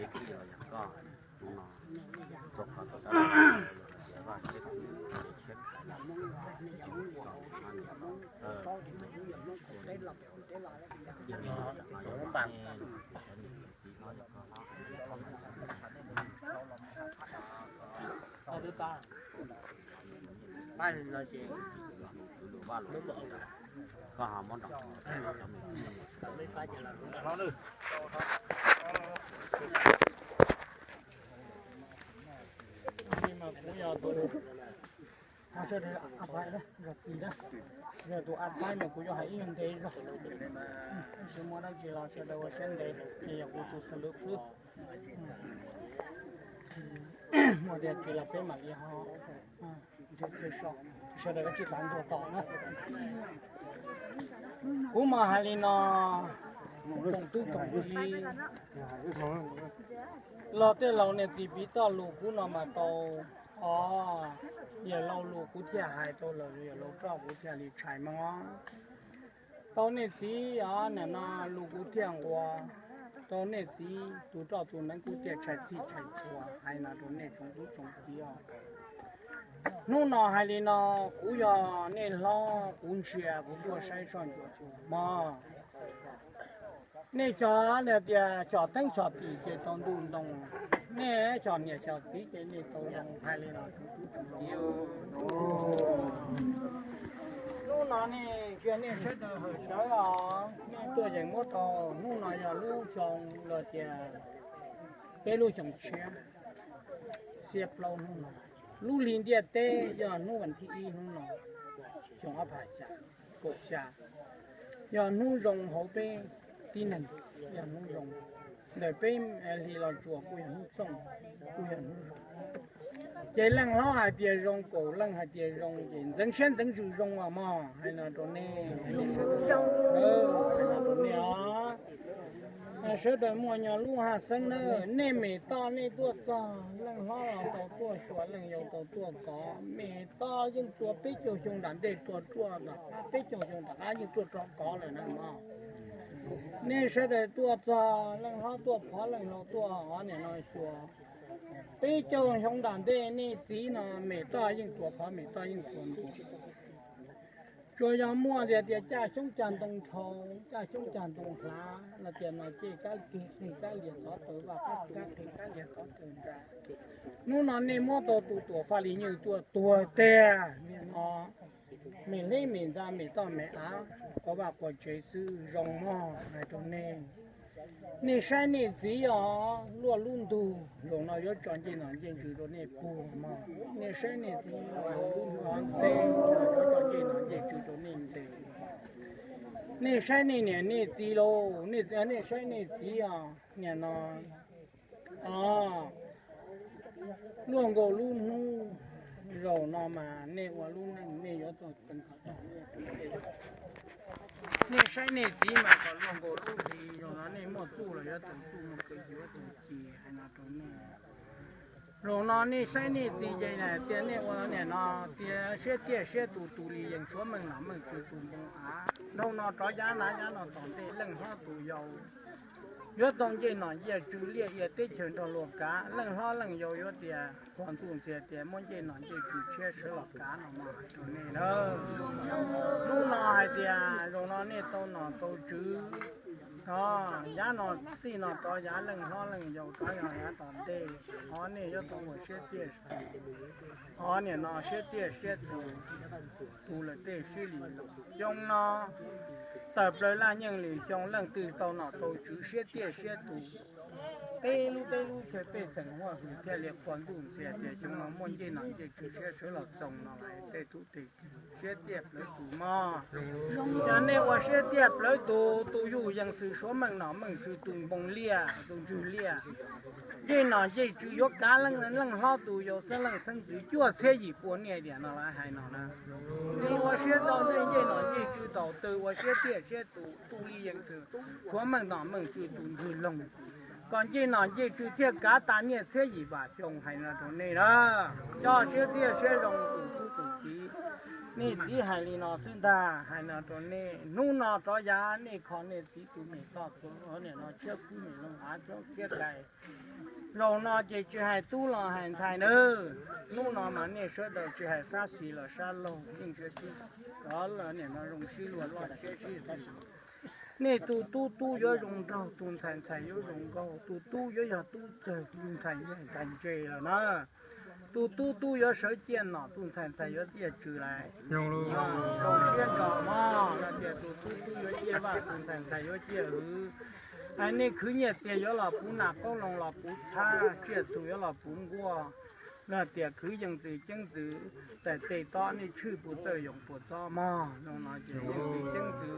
Kuv yog tus a pais, yog tus a pais no kuv yuav hais ib ntev zog, tab sis muaj dab tsi los sawv daws ua siab ntev, ces yog kuv tus xws lwm xwb. Muaj dab tsi los peb mam li ho nrhiav chaw so, sawv daws kav tsij xav ntxuag tom na. Kuv mas hais li no, tsoom tub tsoom kiv, los tej laus niam txiv piv toj lus kuv no mas tau, o, yawm laus lus kuv thiaj hais tau, los yawm laus roj kuv thiaj li tshais mog. Tau nej txiv, o, nim no lus kuv thiaj nquas, tau nej txiv tus roj tus neev kuv thiaj tshais txhij tshais txhua hais no rau nej tsoom tub tsoom kiv os. Hnub no hais li no, kuv yog nej hlob, kuv ntsia kuv tuaj saib soj ntsuam xyuas mog. Nej cov tias xyom teeb xyom tim ces tau ntuj ntoo, nej xyom niam xyom txiv ces nej tau zoo, hais li no tsoom tub tsoom kiv. Hnub no nej ntsia nej sawv daws hawm sawv os, nej tuaj yeem muab tau. Hnub no yog lub xyoo los tias peb lub xyoo tshiab xiab plaub hnub no, lub hli ntiaj teb yog hnub vas thib ib hnub no, xyoo ob phav xya, kaum xya, yog hnub zoo hauv peb tib neeg, yog hnub zoo ntawm peb hli los tsuas kuj yog hnub txooj, kuj yog hnub zoo. Ces leej hlob hais tias zoo, kaum leej hais tias zoo, ces ntxeev siab ntxeev ntsws zoo os mog, hais no rau nej. Hais no rau nej os. Sawv daws muaj nyo lub haj xeeb na, nej mem toj nej tuaj txog, leej hlob los tau tuaj xyuas, leej yau tau tuaj kov, mem toj yeej tuaj peb caug xyoo nram ntej tuaj ruaj, peb caug xyoo nram qab yeej tuaj rov kov lawm na mog. Nej sawv daws tuaj txog, leej hlob tuaj phov, leej laus tuaj hov, nim no xyuas peb caug xyoo nram ntej nej txiv no mem toj yeej tuaj qhov, mem toj yeej tuaj ntua. Tsuas yog muaj tias tias caj xyoob cag ntoo dhau, caj xyoob cag ntoo hlav los tias no cej kab kiag qheg kab lias tov taws vaj, kab kiag qheg kab lias tov taws ntsa. Hnub no nej muab tau tus tuam faj li nyuj tuaj tuag tiag, nim no mem hleb mem ntxa mem toj mem av, quas vaj quas tsev xwb zoo mog, hais rau nej. Nej saib nej txiv os, luaj lub ntug zaum no yuav tso ncej nom ncej tswv rau nej puag mog. Nej saib nej txiv os, lub ntug teb yuav tso ncej nom ncej tswv rau nej ntes. Nej saib nej niam nej txiv lauj, nej saib nej txiv os, nim no, o, luaj nkaus lub hnub zaum no mas nej ua lub neej nej yuav tau tag. Nej saib nej txiv mas kom luaj nkaus lub hli, zaum no nej muaj txuj los yuav tau txuj, muaj kev yuav tau ci, hais no rau nej. Zaum no nej saib nej txiv ces tias nej ua nim no tias siab tiaj siab tus, tus li yees suav meej nom meej tswv tus npoo av. Dhau no rov yav nav yav no tom ntej leej hlob tus yau yuav tau ncej nom ncej tswv liaj ia teb chaws nrog luag kav, leej hlob leej yau yuav tias qhuas ntxuj ntxias tias muab ncej nom ncej tswv tshiab sawv los kav no mas hais rau nej na. Hnub no hais tias zaum no nej tau nom tau tswv, o, yav no txij no rov yav leej hlob leej yau rov yav tom ntej, o, nej yuav tau ua siab tiaj, o, nim no siab tiaj siab tus, tus lawm tej siab li los xyoo no tawm plaws laj nyeej li xyoo leej twg tau nom tau tswv siab tiaj siab tus, teb lub teb lub chaw pej xeem huaj hwm thiaj li qhuas ntxuj ntxias tias xyoo no muaj ncej nom ncej tswv tshiab sawv los txoos no lawm tej tub tej ki, siab tiaj plawv tus mog. Yog nej ua siab tiaj plawv tus, tus yug yees xwm suav meej nom meej tswv tus npoo liaj tus ntswg liaj, ncej nom ncej tswv yuav kav leej hlob tus yau xeeb leej xeeb ntxwv cuaj txhiab yim pua niaj tiam no lawv hais no na. Nej ua siab tau nej ncej nom ncej tswv tau twg ua siab tiaj siab tus, tus li yees xwm suav meej nom meej tswv tus ntswg loog, kom ncej nom ncej tswv thiaj kav tas niaj txhiab yim vam xyoo hais no rau nej na. Coj siab tiaj siab zoo tus tub tus kiv. Nej txiv hais li no xwb ntag, hais no rau nej, hnub no rov yav nej kho nej txiv tus mem toj tus, nim no tshiab kub mem loo av tshiab kiab kais, Zaum no ces tsis hais tub los hais ntxhais nawb. Hnub no mas nej sawv daws tsis hais sab xis los sab laug, yeej sib, o, niam no zoo sib luag loj siab sib xwb. Nej tus tub tub yuav zoo nraug, tus ntxhais ntxhais yuav zoo nkauj, tus tub yuav yog tub txawg, tus ntxhais yog ntxhais ntse lawm na. Tus tub tub yuav sawv ciaj nom, tus ntxhais ntxhais yuav ciaj tswv lais. Zoo siab nrog mog, yog tias tus tub tub yuav ciaj vaj, tus ntxhais ntxhais yuav ciaj hwv. Hais nej khwv nyiaj tiag yuav los puv nas qoob loo los puv txhab, tsiaj txhu yuav los puv nkuaj. Yog tias khwv yeej txwv ceeb txwv, txais tes tob nej tshwj puas txawj yoos puas txob mog. Zoo no ces yeej txwv ceeb txwv